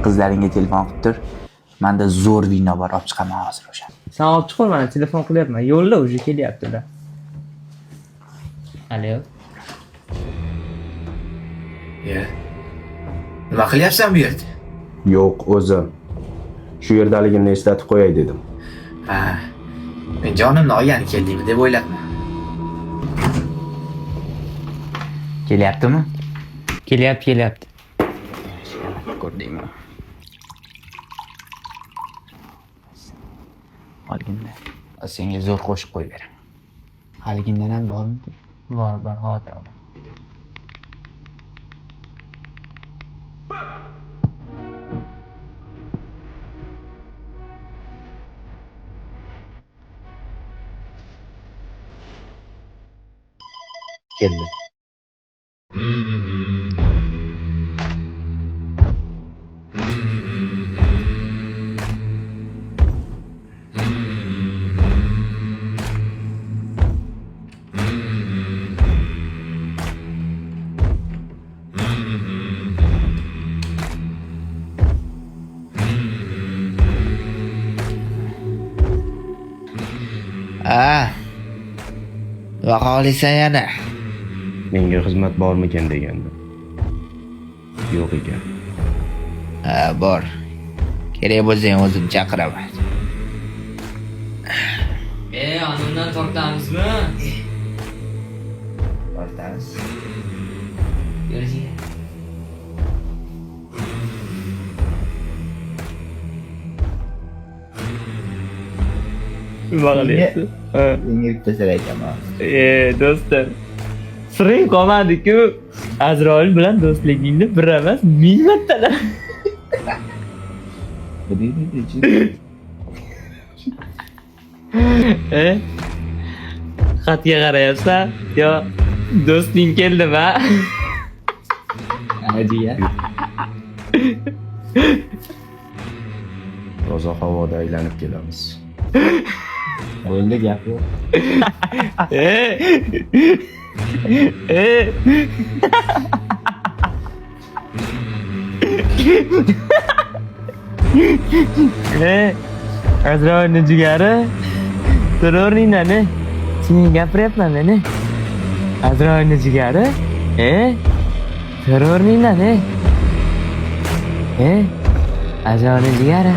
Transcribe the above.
Qizlaringga telefon qilib tur. Manda zo'r vino bor, olib chiqaman hozir o'sha. Sen olib chiqur, mana telefon qilyapman. Yo'lda уже kelyaptilar. Alo. Ye. Nima qilyapsan bu yerda? Yo'q, o'zim. Shu yerdaligimni eslatib qo'yay dedim. Ha. Men jonimni olgani keldingmi deb o'ylabman. Kelyaptimi? Kelyapti, kelyapti. Ko'rdingmi? Olginda. Senga zo'r qo'shiq qo'yib beraman. Haligindan ham bormi? Bor, bor, hozir olaman. Keldi. Ah. Nima xohlaysan yana? Menga xizmat bormikan degandim. Yo'q ekan. Ha, bor. Kerak bo'lsa o'zim chaqiraman. E, anundan tortamizmi? Tortamiz. Yurishing. Nima qilyapti? Ha. Senga bitta sir aytaman. E, do'stim. Siring qolmadi-ku. Azroil bilan do'stligingni bir emas, ming martalar. E? Xatga qarayapsan? Yo, do'sting keldimi? a? Ajiya. Toza havoda aylanib kelamiz. Bo'ldi, gap yo'q. E? E? E? Azroilni jigari tur o'rningdan, e? Senga gapiryapman men, e? Azroilni jigari, e? Tur o'rningdan, e? E? Azroilni jigari.